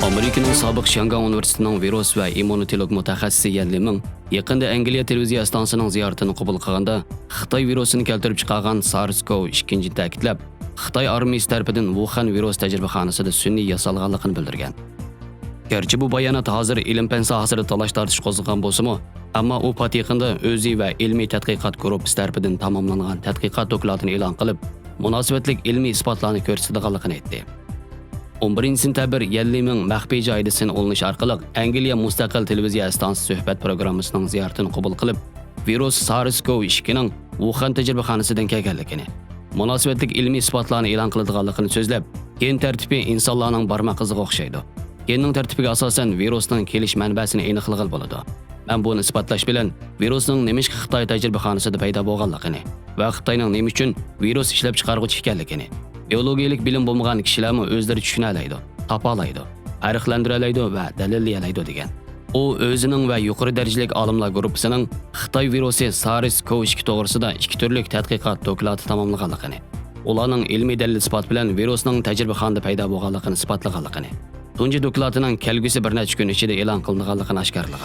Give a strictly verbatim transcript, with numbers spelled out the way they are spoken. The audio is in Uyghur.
ئامېرىكىنىڭ سابىق شياڭگاڭ ئۇنىۋېرسىتېتىنىڭ ۋىرۇس ۋە ئىممۇنولوگ مۇتەخەسسىسى يەن لىمىڭ يېقىندا ئەنگلىيە تېلېۋىزىيە ئىستانسىسىنىڭ زىيارىتىنى قوبۇل قىلغاندا، خىتاي ۋىرۇسىنى كەلتۈرۈپ چىقارغان سارس كوۋ ئىككىنچىنى تەكىتلەپ، خىتاي ئارمىيىسى تەرىپىدىن ۋۇخەن ۋىرۇس تەجرىبىخانىسىدا سۈنئىي ياسالغانلىقىنى بىلدۈرگەن. گەرچە بۇ بايانات ھازىر ئىلىم-پەن ساھەسىدە تالاش-تارتىش قوزغىغان بولسىمۇ، ئەمما ئۇ پات يېقىندا ئۆزى ۋە ئىلمىي تەتقىقات گۇرۇپپىسى تەرىپىدىن تاماملانغان تەتقىقات دوكلاتىنى ئېلان قىلىپ، مۇناسىۋەتلىك ئىلمىي ئىسپاتلارنى كۆرسىتىدىغانلىقىنى ئېيتتى. ئون بىرىنچى سېنتەبىر يەن لىمىڭ مەخپىي جايدا سىن ئولىنىش ئارقىلىق ئەنگلىيە مۇستەقىل تېلېۋىزىيە ئىستانسىسى سۆھبەت پروگراممىسىنىڭ زىيارىتىنى قوبۇل قىلىپ، ۋىرۇس سارس كوۋ ئىككىنىڭ ۋۇخەن تەجرىبىخانىسىدىن كەلگەنلىكىنى، مۇناسىۋەتلىك ئىلمىي ئىسپاتلارنى ئېلان قىلىدىغانلىقىنى سۆزلەپ، گېن تەرتىپى ئىنسانلارنىڭ بارماق ئىزىغا ئوخشايدۇ. گېننىڭ تەرتىپىگە ئاساسەن ۋىرۇسنىڭ كېلىش مەنبەسىنى ئېنىقلىغىلى بولىدۇ. مەن بۇنى ئىسپاتلاش بىلەن ۋىرۇسنىڭ نېمىشقا خىتاي تەجرىبىخانىسىدا پەيدا بولغانلىقىنى ۋە خىتاينىڭ نېمە ئۈچۈن ۋىرۇس ئىشلەپچىقارغۇچى ئىكەنلىكىنى، بىئولوگىيەلىك بىلىم بولمىغان كىشىلەرمۇ ئۆزلىرى چۈشىنەلەيدۇ، تاپالايدۇ، پەرقلەندۈرەلەيدۇ ۋە دەلىللىيەلەيدۇ، دېگەن. ئۇ ئۆزىنىڭ ۋە يۇقىرى دەرىجىلىك ئالىملار گۇرۇپپىسىنىڭ خىتاي ۋىرۇسى سارس كوۋ ئىككى توغرىسىدا ئىككى تۈرلۈك تەتقىقات دوكلاتى تاماملىغانلىقىنى، ئۇلارنىڭ ئىلمىي دەلىل-ئىسپات بىلەن ۋىرۇسنىڭ تەجرىبىخانىدا پەيدا بولغانلىقىنى ئىسپاتلىغانلىقىنى، تۇنجى دوكلاتىنىڭ كەلگۈسى بىر نەچچە كۈن ئىچىدە ئېلان قىلىنىدىغانلىقىنى ئاشكارىلىغان.